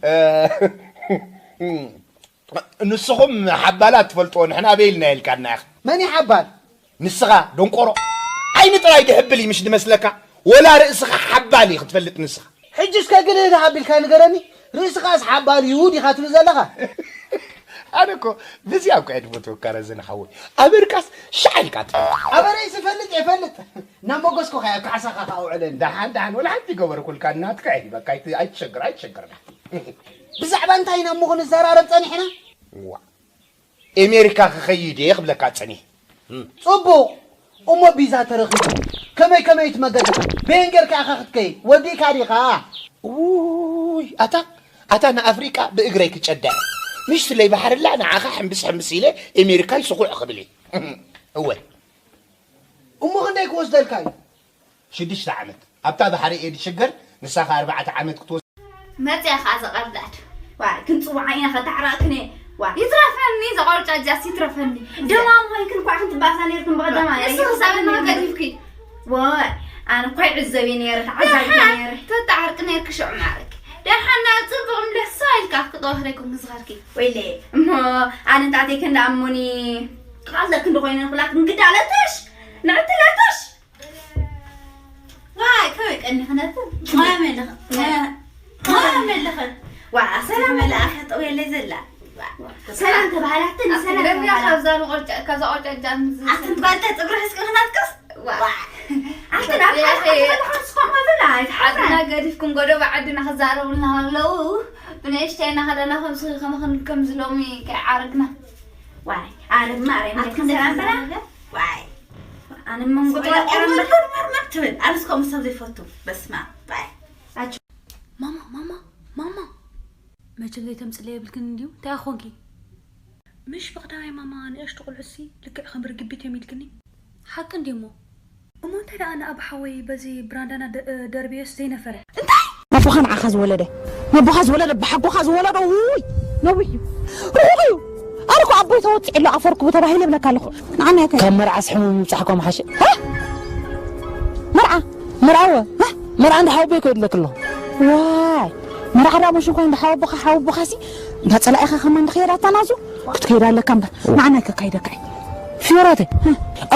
እ፣ ንስኹም ሓባላት ትፈልጥዎ ንሕና ኣበይ ኢልና ኢልካና ኢኻ። መን እዩ ሓባል? ንስኻ ደንቆሮ። ዓይኒ ጥራይ ድሕብል እዩ ምሽ ድመስለካ? ወላ ርእስኻ ሓባል እዩ ክትፈልጥ ንስኻ። ሕጂ እስከ ግልህ ደሃ ኣቢልካ ንገረኒ። ርእስኻስ ሓባል እዩ ዲኻ ትብል ዘለኻ? ኣነ እኮ ብዚኣ እኮ እየ ድፈትወካ ረዘን ሓወይ። ኣበርካስ ሻዕ ኢልካ ትፈልጥ። ኣበረይ ዝፈልጥ የፈልጥ። እናሞገስኩኻ እየ ኣብ ካሕሳኻ ከኣ ውዕለኒ። ደሓን ደሓን ወላ ሓንቲ ይገበርኩልካ እናትካ እየ ሂበካ። ኣይት-፣ ኣይትሸግር ኣይትሸግር ደሓን። ብዛዕባ እንታይ ኢና እሞ ክንዘራረብ ጸኒሕና? ዋ፣ ኤሜሪካ ክኸይድ እየ ክብለካ ጸኒሐ። ጽቡቕ። እሞ ቢዛ ተረኺቡ። ከመይ ከመይ እቲ መገዲ? በየን ጌርካ ኢኻ ክትከይድ? ወዲእካ ዲኻ? ውይ፣ ኣታ፣ ኣታ ንኣፍሪቃ ብእግረይ ክጨዳ እየ። ምሽ ስለይ ባሕርላ ንዓኻ ሕምብስ ሕምብስ ኢለ ኤሜሪካይ ስኹዕ ክብል እየ። እወ። እሞ ክንደይ ክወስደልካ እዩ? ሽዱሽተ ዓመት። ኣብታ ባሕሪ እየ ድሽገር፣ ንሳ ኸኣ ኣርባዕተ ዓመት ክትወስድ። መጽያ ኸኣ ዘቐርዳድ። ዋይ፣ ክንጽውዓ ኢና ኸተዕረቕክን እየ። ዋይ፣ ይትረፈኒ፣ ዘቐርጫ እጃስ ይትረፈኒ። ደማም ኾይንክን እኳ ክንትባእሳ ነይርክን ብቐዳማይ። ንሱ ክሳበኒ ገዲፍኪ። ዋይ፣ ኣነ እኳ ይዕዘብ እየ ነይረ፣ ተዓዛቢ እየ ነይረ። ተተዓርቂ ነይርኪ ሽዑ ማዕረኪ። ደሓን ናብ ጽቡቕ ምለስ ኢልካ ክትወኽረ ይኮንኪ ዝኸርኪ። ወይለ፣ እሞ ኣነ እንታተይ ክንዳ ኣሞኒ። ቃል ለክንዲ ኮይነ ንኹላክን ግዳ ለተሽ፣ ንዕቲ ለተሽ። ዋይ፣ ከመይ ቀኒኺ ነቲ? ማይ መለኸ። ማይ መለኸ። ዋ፣ ሰላም መለኣኸ ጠውየለይ ዘላ። ሰላም ተባህላትን ሰላም ደምያ ተባህላ። ካብዛ ንቆርጫ-፣ ካብዛ ቆርጫ ጃም ዝ-፣ ኣትን ጓልተ ጽጉሪ ሕዝቂ ክናትክስ? ዋ። ዋ። ኣትን ኣብ ሓንቲ ሓንቲ ሓንቲ ሓንቲ ሓንቲ ሓንቲ ዓድና ገዲፍኩም ጎደቦ ዓድና ክዛረቡልና ከለዉ፣ ብንእሽተይ እናኸደና ከምዚ ከመኽን-፣ ከምዚ ሎሚ ከይዓረግና። ዋይ፣ ኣረ ማርያም፣ ኣትን ሰላም በላ። ሰላም በላ። ዋይ። ኣነ መንጎ ስቆላ ጠዋቂራ ቆመል እምበር። መርመር ትብል። ኣነስ ከምኡ ሰብ ዘይፈቱ። በስመ ኣብ። ባይ። ኣጆ። ማማ፣ ማማ፣ ማማ። መቸም ዘይተምጽለይ የብልክን እንድዩ። እንታይ ኮንኪ? ምሽ ብቐዳማይ ማማ ንእሽቶ ቆልዑሲ ልክዕ ከም ርግቢት እዮም ኢልክኒ። ሓቂ እንድዩ እሞ። እሞ እንታይ ደኣ ንኣብ ሓወይ በዚ ብራንዳና ደ-፣ ደርብዮስ ዘይነፈረ? እንታይ? ኣቦኻ ንዓኻ ዝወለደ፣ ነቦኻ ዝወለደ፣ ብሓጎኻ ዝወለዶ፣ ውይ፣ ነዊሕ እዩ። ርሑቕ እዩ። ኣነ እኮ ኣቦይ ተወጺዑ ኣሎ፣ ኣፈርኩቡ ተባሂለ እብለካ ኣለኹ። ንዓና ይከ-፣ ካብ መርዓስ ሕሙም ምብጻሕ እኳ ምሓሸ። ሃ? መርዓ? መርዓወ? ሃ? መርዓ እንዳ ሓወቦይ እኮ ይድለክ ኣለኹ። ዋይ፣ መርዓ ዳ መሽን ኮይኑ፣ እንዳ ሓወቦኻ፣ ሓወቦኻሲ፣ እንዳ ጸላኢኻ ከማን እንዳ ኸየዳ ኣታ ናዙ፣ ክትከይድ ኣለካ እምበር። ንዓና ይከካይደካ እዩ። ፊዮራተ፣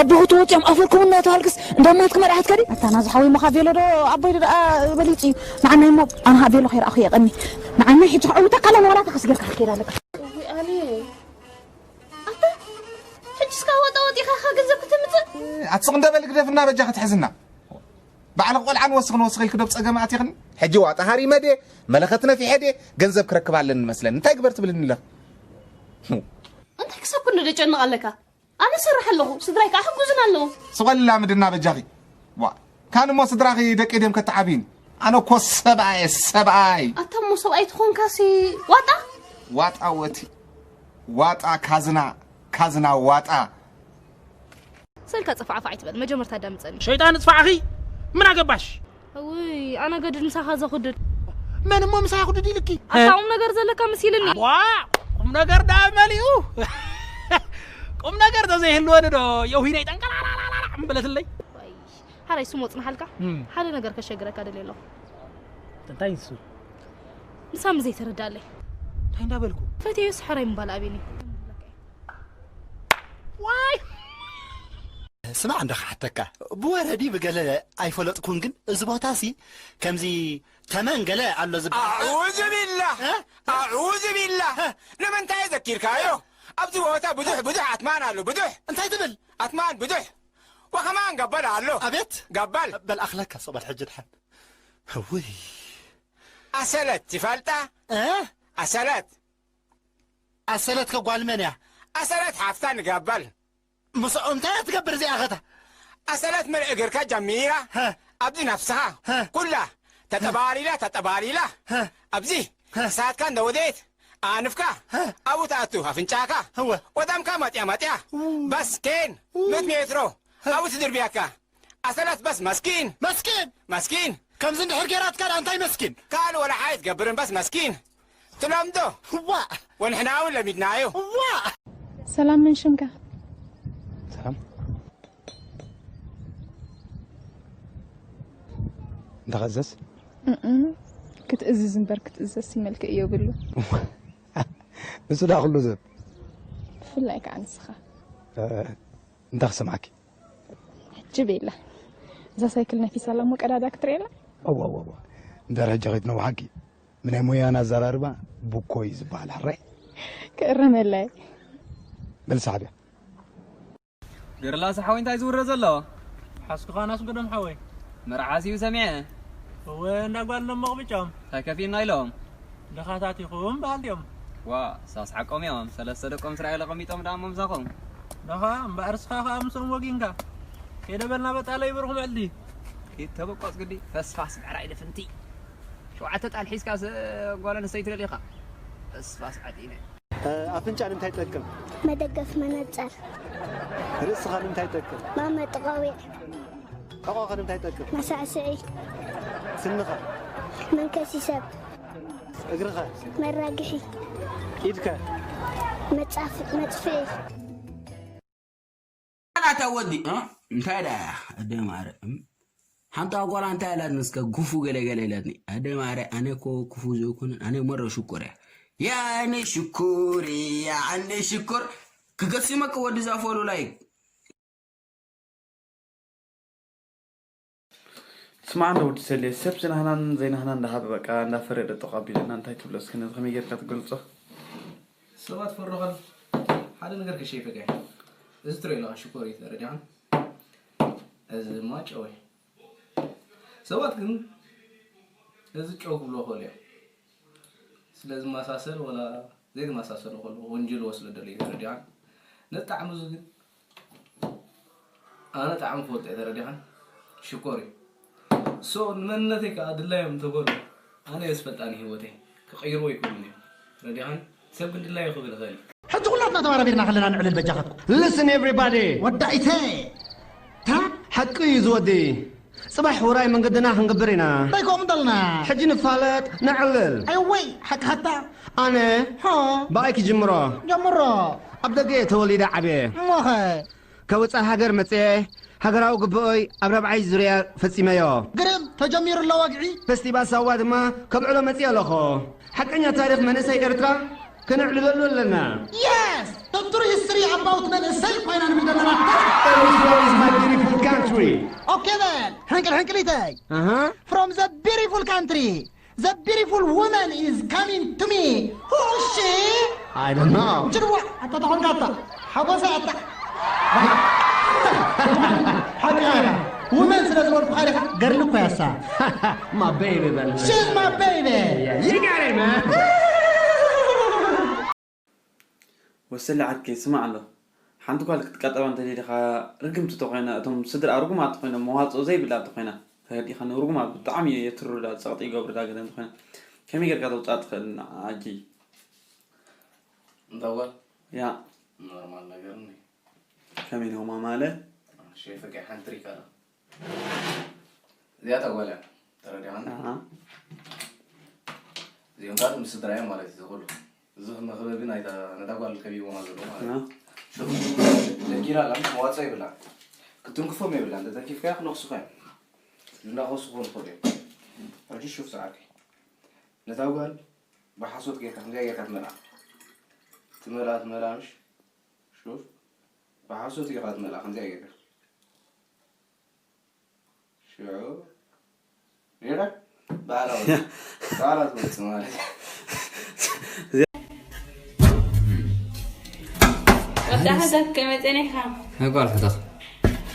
ኣቦኹ ተወጺኦም ኣፈርኩም እናተባልክስ፣ እንዳ ማትክ መርዓ ትከዲ? ኣታ ናዙ ሓወይ፣ እሞ ካ ቬሎ ዶ ኣቦይ ዶ ደኣ በሊጹ እዩ። ንዓና እሞ፣ ኣነ ካ ቬሎ ከይረኣኹ እየ ቀኒ። ንዓና ሕጂ ክዕውተካ ኣለኒ፣ ዋላ ተኸስ ጌርካ ክትከይድ ኣለካ። እውይ፣ ኣነ ኣታ፣ ሕጂ እስካ ወጣ ወጢኻ ኢኻ ገንዘብ ከተምጽእ? ኣትስቕ እንደ በል ግደፍና በጃ ክትሕዝና። ባዕልኺ ቆልዓ ንወስኽ ንወስኽ ኢልኪ ዶብ ጸገም ኣቲኽኒ? ሕጂ ዋጣ ሃሪመ ድየ? መለኸት ነፊሐ ድየ? ገንዘብ ክረክብ ኣለኒ መስለኒ። እንታይ ግበር ትብልኒ ኣለኺ? እንታይ ክሳብ ክንዲ ደጨንቕ ኣለካ? ኣነ እሰርሕ ኣለኹ፣ ስድራይ ከኣ ሕጉዝን ኣለዉ። ስቕ በሊ ላምድና በጃኺ። ዋ፣ ካን እሞ ስድራኺ ደቂ ድዮም ከተዓብይኒ? ኣነ እኮ ሰብኣይ፣ ሰብኣይ። ኣታ እሞ ሰብኣይ ትኾንካሲ ዋጣ? ዋጣ ወቲ፣ ዋጣ ካዝና፣ ካዝና ዋጣ። ሰልካ ጽፋዕፋዕ ኣይትበል፣ መጀመርታ ኣዳምጸኒ። ሸይጣን ጽፋዕኺ፣ ምን ኣገባሽ? እውይ፣ ኣነ ገድድ ምሳኻ ዘኹድድ። መን እሞ ምሳኻ ኩድድ ኢልኪ? ኣታ ቁም ነገር ዘለካ መሲልኒ። ዋ፣ ቁም ነገር ደኣ መሊኡ። ቁም ነገር ተዘይህልወኒ ዶ የውሂነይ ጠንቀላላላላ እምበለትለይ? ዋይ፣ ሓራይ ስሞ ጽንሓልካ? እም። ሓደ ነገር ከሸግረካ ደልየ ኣለኹ። እንታይ ንሱ? ንሳ ምስ ዘይተረዳለይ። እንታይ እንዳበልኩ? ፈትየስ ሕራይ ምባል ኣቤኒ። ዋይ! ስማዕ እንዶ ክሓተካ፣ ብወረ ድዩ ብገለ ኣይፈለጥኩን፣ ግን እዚ ቦታሲ ከምዚ ተመን ገለ ኣሎ ዝበሃል። ኣዑዙ ቢላህ! እ? ኣዑዙ ቢላህ! እ? ንምንታይ ዘኪርካዮ? ኣብዚ ቦታ ብዙሕ፣ ብዙሕ ኣትማን ኣሎ፣ ብዙሕ። እንታይ ትብል? ኣትማን ብዙሕ። ወኸማን ገበል ኣሎ። ኣቤት! ገበል። በል ኣኽለካ፣ ሶባት ሕጂ ድሓን። ውይ። ኣሰለት ትፈልጣ? እ? ኣሰለት። ኣሰለት ከ ጓል መን እያ? ኣሰለት ሓፍታ ንገበል። ምስኦም እንታይ እያ ትገብር እዚኣ ኸታ? ኣሰለት ምን እግርካ ጀሚራ፣ ሀ። ኣብዚ ነፍስኻ፣ ሀ። ኩላ ተጠባሪላ፣ ተጠባሪላ። ሀ። ኣብዚ ሀ። እሳትካ እንደወደየት፣ ኣንፍካ፣ ሀ። ኣብኡ ትኣቱ፣ ኣፍንጫኻ። እወ። ወዳምካ መጥያ፣ መጥያ። ው። በስ ኬን፣ ው። ምእት ሜትሮ፣ ሀ። ኣብኡ ትድርብያካ። ኣሰለት በስ መስኪን። መስኪን። መስኪን። ከምዚ እንድሕር ጌራትካ ደኣ እንታይ መስኪን? ካልእ ወላ ሓይ ትገብርን በስ መስኪን። ትለምዶ። ዋእ። ወንሕና እውን ለሚድናዮ። ዋእ። ሰላም፣ ምን ሽምካ? ሰላም። እንተኸዘስ? እም። ክትእዝዝ እምበር ክትእዘዝ መልክዕ የብሉ። ንሱ ዳ ኩሉ ሰብ ብፍላይ ከዓ ንስኻ። እንታይ ክሰምዓኪ? ሕጂ ቤላ እዛ ሳይክል ነፊሳላ እሞ ቀዳዳ ክትርእየላ። እዋ እዋ እዋ። እንድሕር ሕጂ ከይትነውሓኪ፣ ብናይ ሞያና ኣዘራርባ ቡኮ እዩ ዝበሃል። ሕራይ ክእረመላ እየ። በል ሰሓብያ። ገርላስ ሓወይ እንታይ ዝውረ ዘሎ? ሓስኩኻ ናስገዶም ሓወይ። መርዓስ እዩ ሰሚዐ። እወ እንዳ ጓል ደሞቕ ብጫም። እንታይ ከፊእና ኢሎም? ድኻታት ኢኹም በሃልቲ እዮም። ዋ ሳስ ሓቆም እዮም። ሰለስተ ደቆም እስራኤል ኣቐሚጦም ደኣ እሞ ምሳኹም። ደኻ እምበኣር እስኻ ኸኣ ምስኦም ወጊንካ። ከይደ በልና በጣለይ ብሩኽ መዕልቲ። ኪድ ተበቆጽ ግዲ ፈስፋስ ብዕራይ ድፍንቲ። ሸውዓተ ጣል ሒዝካ ጓል ኣንስተይቲ ደሊኻ። ፈስፋስ ዓጢነ። ኣፍንጫ ንምንታይ ይጠቅም? መደገፍ መነጸር። ርእስኻ ንምንታይ ይጠቅም? መቐመጢ ቆቢዕ። ሕቖኸ ንምንታይ ይጠቅም? መሳዕስዒ። ስንኸ? መንከሲ ሰብ። እግርኸ? መራግሒ። ኢድከ? መጻፍ- መጽፍዒ። ኣታ ወዲ እ? እንታይ ደኣ ኣደ ማርያም ሓንቲ ኣጓላ እንታይ ኢላትኒ እስከ ክፉ ገለ ገለ ኢላትኒ ኣደ ማርያም ኣነ እኮ ክፉ ዘይኮነን ኣነ መረ ሽኮር እያ የኣነ ሽኮር የኣነ ሽኮር ክገሲመኪ ወዲ ዛፎሉ ላይክ ስማዕ እንደ ወዲ ሰሌ ሰብ ዝናህናን ዘይናህናን እንዳሃበ በቃ እንዳፈረደ ጠቕ ኣቢለና እንታይ ትብሎ እስኪ ነዚ ከመይ ጌርካ ትገልጾ? ሰባት ፈርኻል ሓደ ነገር ከሸይፈካ እዩ። እዚ ትሪኦ ኣለኻ ሽኮር እዩ ተረዲኻን? እዚ ድማ ጨው እዩ። ሰባት ግን እዚ ጨው ክብሎ ይኽእሉ እዮም። ስለ ዝመሳሰል ወላ ዘይተመሳሰሉ ከለዉ ወንጀል ወስዶ ደለዩ ተረዲኻን? ነዚ ጣዕሚ እዚ ግን ኣነ ጣዕሚ ክፈልጦ እየ ተረዲኻን? ሽኮር እዩ። ሶ ንመንነተይ ከዓ ድላዮም እንተበሉ ኣነ እየ ዝፈልጣ ንህይወተይ ክቕይርዎ ኣይክእሉን እዮም። ተረዲኻን? ሰብ ግን ድላዮ ክብል ይኽእል እዩ። ሕጂ ኩላትና ተባራቢርና ከለና ንዕልል በጃኻትኩም። Listen everybody! ወዳኢተ! ታ? ሓቂ እዩ ዝወዲ። ጽባሕ ውራይ መንገድና ክንገብር ኢና። እንታይ ከምኡ እንተልና? ሕጂ ንፋለጥ፣ ነዕልል። ኣይወይ፣ ሓቂ ሓታ። ኣነ ሆ። ብኣይ ክጅምሮ። ጀምሮ። ኣብ ደገ እየ ተወሊደ ዓብየ። እሞኸ? ካብ ወጻኢ ሃገር መጽየ ሃገራዊ ግብኦይ ኣብ ራብዓይ ዙርያ ፈጺመዮ። ግርም፣ ተጀሚሩ ኣሎ ወግዒ። ፈስቲቫል ሳዋ ድማ ከብዕሎ መጽየ ኣለኹ። ሓቀኛ ታሪኽ መንእሰይ ኤርትራ ከነዕልለሉ ኣለና። Yes! The true history about መንእሰይ ኮይና ንብል ዘለና። Eritrea is my beautiful country. ኦኬ በል፣ ሕንቅል ሕንቅሊተይ። ኣሃ። From the beautiful country, the beautiful woman is coming to me. Who is she? I don't know. ጅርዋ፣ ኣታ ተኾንካ ኣታ። ሓጎሰ ኣታ። ሓቂ ኢኻ። ውመን ስለ ዝበልኩኻ ዲኻ? ገርሊ እኮ እያ እሳ። My baby በል። She's my baby. Yeah, you got it, man. ወሰሊ ዓርከይ ስማዕ ኣሎ ሓንቲ ጓል ክትቀጠባ እንተደሊኻ ርግምቲ ተኾይና እቶም ስድራ ርጉማት ተኾይኖም መዋፅኦ ዘይብላ እንተኾይና ተረዲኻ ንርጉማት ብጣዕሚ የትርሩላ ፀቕጢ ይገብሩላ ገለ እንተኾይና ከመይ ጌርካ ተውፅኣ ትኽእል ንዓኪ እንዳ ጓል ያ ኖርማል ነገር ኒ ከመይ ነውማ ማለት ሸፈቀ ሓንቲ ሪካ እዚኣታ ጓል እያ ተረዲኻኒ እዚኦም ካት ምስ ስድራ እዮም ማለት እዩ ዝኽሉ እዚ መኽበቢ ናይታ ነታ ጓል ከቢቦማ ዘሎ ማለት እዩ ደጊራ ላ መዋፅኦ የብላ ክትንክፎም የብላ እንተተንኪፍካያ ክነኽሱኻ እዮም እንዳኸሱ ክኾኑ ይኽእሉ እዮም ሕጂ ሹፍ ሰዓርከይ ነታ ጓል ብሓሶት ጌርካ ከምዚኣ ጌርካ ትመልኣ ትመልኣ ትመልኣ ምሽ ሹፍ ብሓሶት ኢኻ ትመልኣ ከምዚኣ ጌርካ ሽዑ ኔረ ባህላዊ ቃላት ወጽእ ማለት እዩ ወዳሕታት ከመይ ጸኒሕካ? ናይ ጓል ሕተኽ።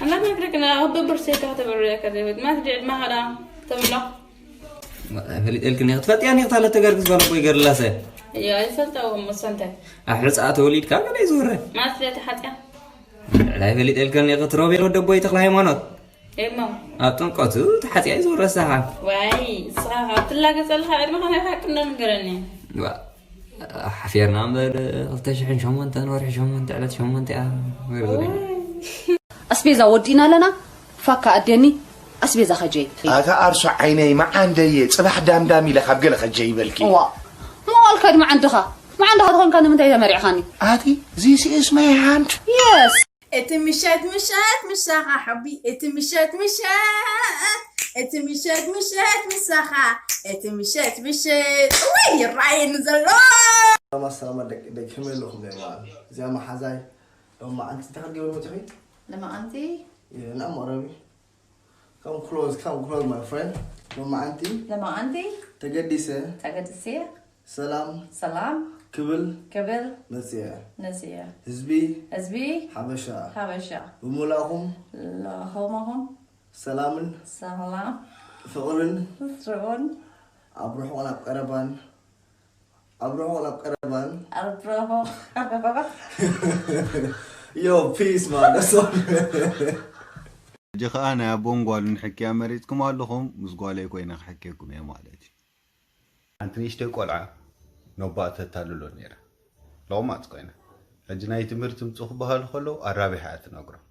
ኣምላኽ ነግረክ ንኣኽብር ሴካ ተበረካ ዘይወት ማት ድዕድ ማኸዳ ተብሎ ፈሊጠልክኒ ክትፈልጥያ ኒኽታ ለተገርግስ ጓል ኣቦይ ገርላሰ እያ ይፈልጣዎ መሰንተ ኣብ ሕፃ ተወሊድካ ገለ ይዝውረ ማት ለተሓፅያ ናይ ፈሊጠልክኒ ክትሮቤል ወደ ኣቦይ ተኽለ ሃይማኖት እሞ ኣብ ጥምቀቱ ተሓፅያ ይዝውረ ሳኻ ዋይ ንስኻ ካብ ትላገፀልኻ ዕድመኻ ናይ ሓቂ እንዳነገረኒ ሓፊርና እምበር ክልተ ሽሕን ሸሞንተን ወርሒ ሸሞንተ ዕለት ሸሞንተ እያ ኣስቤዛ ወዲእና ኣለና ፋካ ኣደኒ ኣስቤዛ ከጀይ ኣታ ኣርሶ ዓይነይ መዓንደየ ጽባሕ ዳምዳም ኢለ ካብ ገለ ከጀይ ይበልኪ ዋ መዋልካ ድመዓንድኻ መዓንድኻ ተኾንካ ንምንታይ ተመሪዕኻኒ ኣቲ this is my hand yes እቲ ምሸት ምሸት ምሳኻ ሓቢ እቲ ምሸት ምሸት እቲ ምሸት ምሸት ምሳኻ፣ እቲ ምሸት ምሸት ወይ ይራየኒ ዘሎ። ሰላማት ሰላማት ደቂ ደቂ ከመይ ኣለኹም? ደማ እዚኣ መሓዛይ ሎማዓንቲ እንታይ ክትገብሩ መፂኺ? ለማዓንቲ? Yeah, not Marabi. Come close, come close, my friend. ሎማዓንቲ? ለማዓንቲ? ተገዲሰ? ተገዲሰ? ሰላም? ሰላም? ክብል? ክብል? መፅየ? መፅየ? ህዝቢ? ህዝቢ? ሓበሻ? ሓበሻ? ብምሉእኹም? ለሆማኹም? ሰላምን? ሰላም? ፍቕርን? ፍቕርን? ኣብ ርሑቕን ኣብ ቀረባን ኣብ ርሑቕ ናብ ቀረባን ኣርብረሆ ዮ ፒስ ማለት ሶ ሕጂ ኸኣ ናይ ኣቦን ጓሉን ሕክያ መሪጽኩም ኣለኹም፣ ምስ ጓለይ ኮይነ ክሕክየኩም እየ ማለት እዩ። ሓንቲ ንእሽተይ ቆልዓ ነቦኣ ተታልሎ ነይራ። ለቑማጽ ኮይና። ሕጂ ናይ ትምህርቲ ምጹ ክበሃሉ ከለዉ ኣራቢሓ እያ ትነግሮም።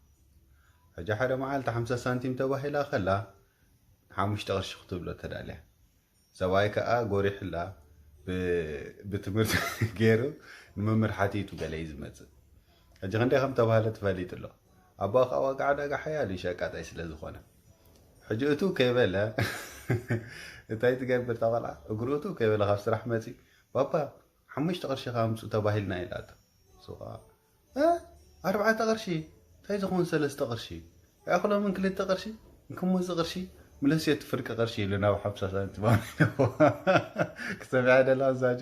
ሕጂ ሓደ መዓልቲ ሓምሳ ሳንቲም ተባሂላ ከላ ሓሙሽተ ቅርሺ ክትብሎ ተዳልያ። ሰብኣይ ከኣ ጎሪሕላ ብ- ብትምህርቲ ገይሩ ንመምህር ሓቲቱ ገለ እዩ ዝመጽእ። ሕጂ ክንደይ ከም ተባህለ ትፈሊጡ ኣሎ። ኣቦኣ ከኣ ዋጋ ዕዳጋ ሓያል እዩ ሸቃጣይ ስለ ዝኾነ። ሕጂ እቱ ከይበለ እንታይ ትገብር እታ ቆልዓ? እግሩ እቱ ከይበለ ካብ ስራሕ መጺ ባባ ሓሙሽተ ቅርሺ ካብ ምጹ ተባሂልና ኢላቶ። ንሱ ከኣ እ ኣርባዕተ ቅርሺ እንታይ ዝኾን ሰለስተ ቅርሺ ይኣኽሎ ምን ክልተ ቅርሺ እንክሞዚ ቅርሺ ምለስዮ እቲ ፍርቂ ቅርሺ ኢሉ ናብ ሓምሳ ሳንቲም ኣሚንዎ ክሰምዐ ደላ ዛጆ